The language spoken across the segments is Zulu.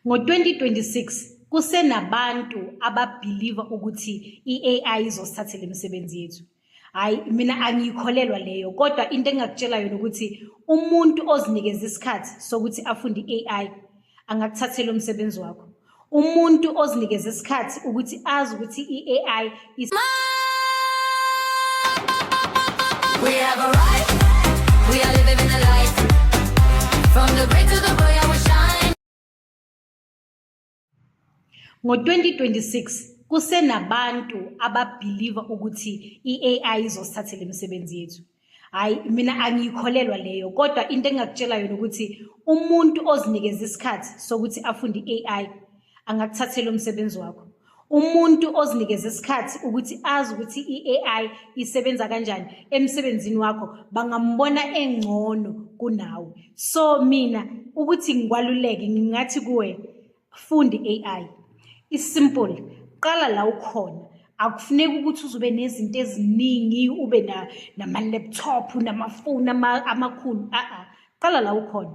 Ngo-2026 kusenabantu ababhiliva ukuthi i-AI izosithathela imisebenzi yethu. Hhayi, mina angiyikholelwa leyo, kodwa into engingakutshela yona ukuthi umuntu ozinikeza isikhathi sokuthi afunde i-AI angakuthathela umsebenzi wakho. Umuntu ozinikeza isikhathi ukuthi azi ukuthi i-AI We have arrived. We are living in the light. From the great to the boy, I will shine. Ngo-2026 kusenabantu ababhiliva ukuthi i-AI izosithathela imisebenzi yethu. Hhayi, mina angiyikholelwa leyo, kodwa into engingakutshela yona ukuthi umuntu ozinikeza isikhathi sokuthi afunde i-AI angakuthathela umsebenzi wakho. Umuntu ozinikeza isikhathi ukuthi azi ukuthi i-AI isebenza kanjani emsebenzini wakho bangambona engcono kunawe. So mina ukuthi ngikwaluleke ngingathi kuwe funda i-AI. I-simple, qala la ukhona. Akufuneki ukuthi uzobe nezinto eziningi ube nama-laptop namafoni amakhulu, a-a. Qala la ukhona.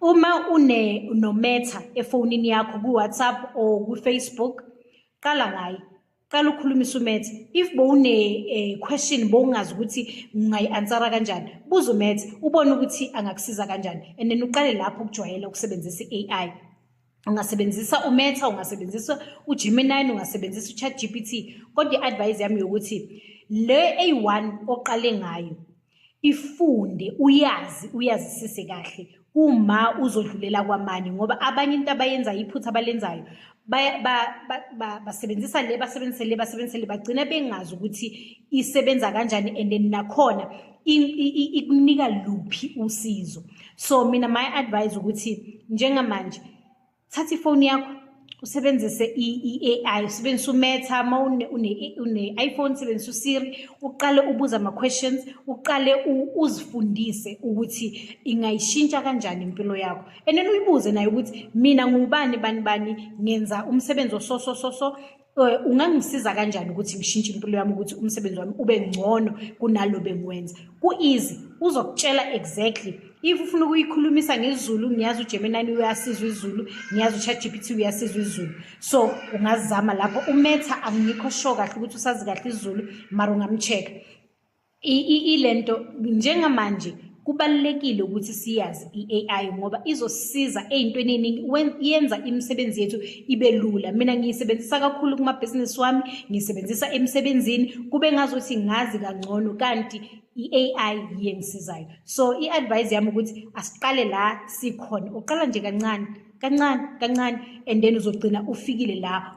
Uma une noMeta efonini yakho ku-WhatsApp or ku-Facebook, qala ngaye. Qala ukhulumise uMeta. If bowune question bowungazi ukuthi ungayi-answera kanjani, buza uMeta ubone ukuthi angakusiza kanjani and then uqale lapho ukujwayela ukusebenzisa i-AI. Ungasebenzisa uMeta, ungasebenzisa uGemini, ungasebenzisa uChatGPT, kodwa i-advice yami yokuthi le eyi-one oqale ngayo ifunde uyazi uyazisise kahle kuma uzodlulela kwamanye, ngoba abanye into abayenzayo, iphutha abalenzayo, basebenzisa le, basebenzise le, basebenzise le, bagcina bengazi ukuthi isebenza kanjani and then nakhona ikunika luphi usizo. So mina my advice ukuthi njengamanje thatha ifoni yakho usebenzise i-AI, usebenzise uMeta, uma une-iPhone sebenzisa uSiri, uqale ubuze ama-questions, uqale uzifundise ukuthi ingayishintsha kanjani impilo yakho. And then uyibuze nayo ukuthi mina ngubani bani bani, ngenza umsebenzi oso so so so, ungangisiza kanjani ukuthi ngishintshe impilo yami ukuthi umsebenzi wami ube ngcono kunalo bengiwenza. Ku-easy, uzokutshela exactly. If ufuna ukuyikhulumisa ngesiZulu, ngiyazi uGemini uyasizwa isiZulu, ngiyazi uChatGPT uyasizwa isiZulu, so ungazama lapho. UMeta angikho sure kahle ukuthi usazi kahle isiZulu, mara ungamcheck. Ilento njengamanje kubalulekile ukuthi siyazi i-AI ngoba izosisiza ey'ntweni ey'ningi, yenza imisebenzi yethu ibe lula. Mina ngiyisebenzisa kakhulu kumabhizinisi wami, ngiyisebenzisa emsebenzini, kube ngazuthi ngazi kangcono kanti i-AI yiyo engisizayo. So i-advice yami ukuthi asiqale la sikhona, uqala nje kancane kancane kancane and then uzogcina ufikile la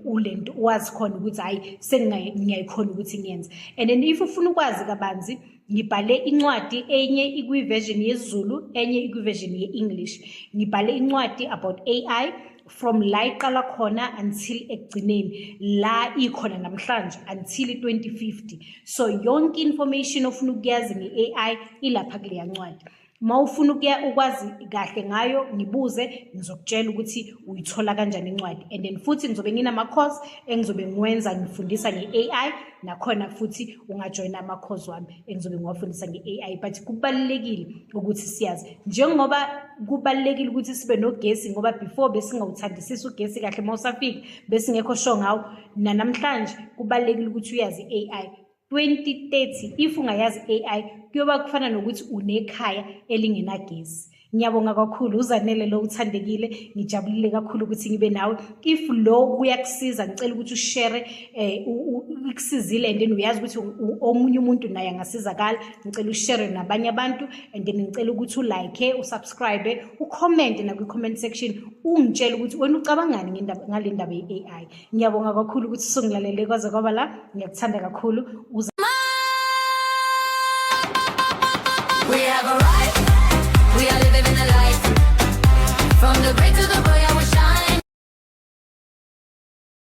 ulento wazi khona ukuthi hhayi sengiyayikhona ukuthi ngiyenze. And then if ufuna ukwazi kabanzi, ngibhale incwadi, enye ikwi-version yesiZulu, enye ikwi-version ye-English. Ngibhale incwadi about AI from la iqala khona until ekugcineni la ikhona namhlanje until 2050. So yonke information ofuna ukuyazi nge-AI ilapha kuleya ncwadi. Uma ufuna ukuya ukwazi kahle ngayo, ngibuze, ngizokutshela ukuthi uyithola kanjani incwadi. And then futhi ngizobe nginama-course engizobe ngiwenza ngifundisa nge-AI, nakhona futhi ungajoyina ama-course wami engizobe ngiwafundisa nge-AI. But kubalulekile ukuthi siyazi, njengoba kubalulekile ukuthi sibe nogesi, ngoba before besingawuthandisisi ugesi kahle, uma usafika besingekho sure ngawo. Nanamhlanje kubalulekile ukuthi uyazi i-AI. 2030 if ungayazi AI kuyoba kufana nokuthi unekhaya elingenagesi. Ngiyabonga kakhulu uZanele lo uthandekile, ngijabulile kakhulu ukuthi ngibe nawe. If lo kuyakusiza, ngicela ukuthi ushare, ikusizile and then uyazi ukuthi omunye umuntu naye angasizakala, ngicela ushare nabanye abantu and then ngicela ukuthi ulike, usubscribe, ucomment nakwi-comment section, ungitshele ukuthi wena ucabangani ngale ndaba ye-AI. Ngiyabonga kakhulu ukuthi usungilalele kwaze kwaba la, ngiyakuthanda kakhulu. We have arrived.